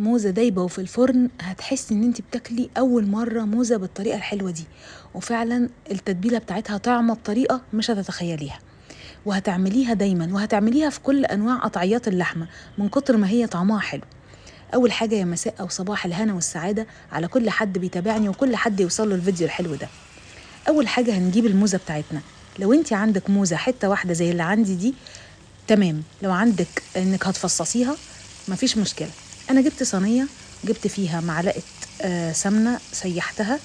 موزة دايبة وفي الفرن، هتحسي ان انت بتاكلي اول مرة موزة بالطريقة الحلوة دي، وفعلا التتبيلة بتاعتها طعمة بطريقة مش هتتخيليها، وهتعمليها دايما وهتعمليها في كل انواع قطعيات اللحمة من كتر ما هي طعمها حلو. اول حاجة يا مساء او صباح الهنا والسعادة على كل حد بيتابعني وكل حد يوصل له الفيديو الحلو ده. اول حاجة هنجيب الموزة بتاعتنا. لو انت عندك موزة حتة واحدة زي اللي عندي دي تمام، لو عندك انك هتفصصيها مفيش مشكلة. انا جبت صينية، جبت فيها معلقة سمنة سيحتها،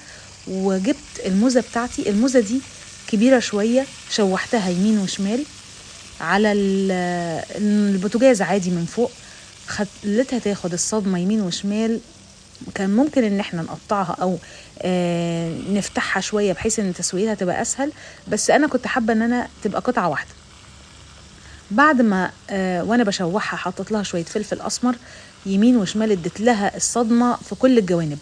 وجبت الموزة بتاعتي. الموزة دي كبيرة شوية، شوحتها يمين وشمال على البوتاجاز عادي من فوق، خليتها تاخد الصدمة يمين وشمال. كان ممكن ان احنا نقطعها او نفتحها شوية بحيث ان تسويتها تبقى اسهل، بس انا كنت حابة ان انا تبقى قطعة واحدة. بعد ما وانا بشوحها حطيت لها شوية فلفل اسمر يمين وشمال، اديت لها الصدمة في كل الجوانب.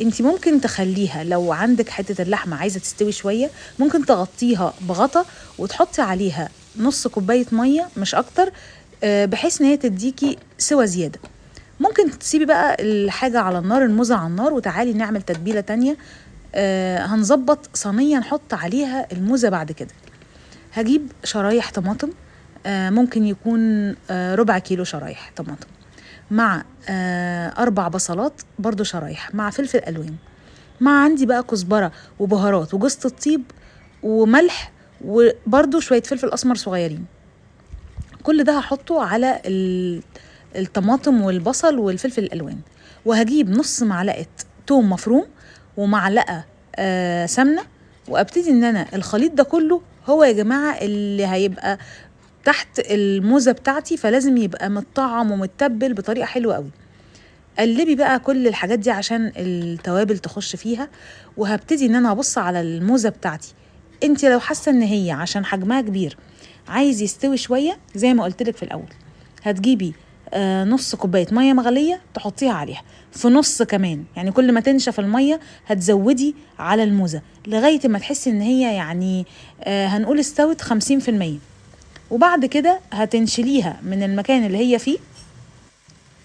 انت ممكن تخليها لو عندك حتة اللحمة عايزة تستوي شوية ممكن تغطيها بغطا وتحطي عليها نص كوباية مية مش اكتر، بحيث ان هي تديكي سوى زيادة. ممكن تسيبي بقى الحاجة على النار، الموزة على النار، وتعالي نعمل تتبيلة تانية. هنظبط صينية نحط عليها الموزة بعد كده. هجيب شرايح طماطم، ممكن يكون ربع كيلو شرايح طماطم، مع 4 بصلات برضو شرايح، مع فلفل ألوان، مع عندي بقى كزبرة وبهارات وجوزة الطيب وملح، وبرضو شوية فلفل أسمر صغيرين. كل ده هحطه على الطماطم والبصل والفلفل الألوان. وهجيب نص معلقة توم مفروم ومعلقة سمنة، وابتدي ان انا الخليط ده كله هو يا جماعة اللي هيبقى تحت الموزة بتاعتي، فلازم يبقى متطعم ومتبل بطريقة حلوة قوي. قلبي بقى كل الحاجات دي عشان التوابل تخش فيها. وهبتدي ان انا ابص على الموزة بتاعتي. انت لو حاسة ان هي عشان حجمها كبير عايز يستوي شوية زي ما قلتلك في الاول، هتجيبي نص كوباية مية مغلية تحطيها عليها في نص كمان، يعني كل ما تنشف المية هتزودي على الموزة لغاية ما تحسي ان هي يعني هنقول استوت 50%. وبعد كده هتنشليها من المكان اللي هي فيه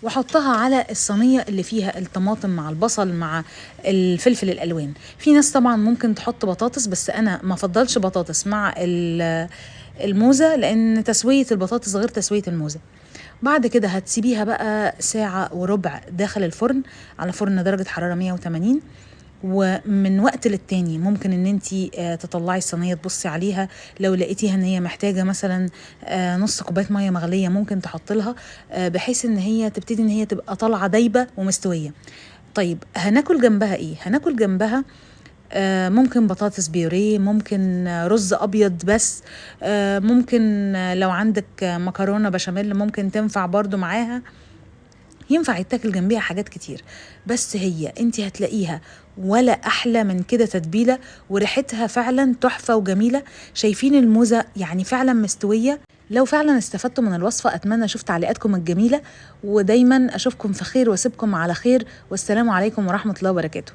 وحطها على الصينية اللي فيها الطماطم مع البصل مع الفلفل الألوان. في ناس طبعا ممكن تحط بطاطس، بس أنا ما فضلش بطاطس مع الموزة لأن تسوية البطاطس غير تسوية الموزة. بعد كده هتسيبيها بقى 1:15 داخل الفرن على فرن درجة حرارة 180. ومن وقت للتاني ممكن ان انتي تطلعي الصينية تبصي عليها، لو لقيتيها ان هي محتاجة مثلا نص كوباية مية مغلية ممكن تحط لها، بحيث ان هي تبتدي ان هي تبقى طالعة دايبة ومستوية. طيب هناكل جنبها ايه؟ هناكل جنبها ممكن بطاطس بيوريه، ممكن رز ابيض بس، ممكن لو عندك مكرونة بشاميل ممكن تنفع برضو معاها. ينفع يتاكل جنبيها حاجات كتير، بس هي انت هتلاقيها ولا احلى من كده تتبيلة، وريحتها فعلا تحفة وجميلة. شايفين الموزة يعني فعلا مستوية. لو فعلا استفدتوا من الوصفة اتمنى اشوف تعليقاتكم الجميلة، ودايما اشوفكم في خير واسيبكم على خير، والسلام عليكم ورحمة الله وبركاته.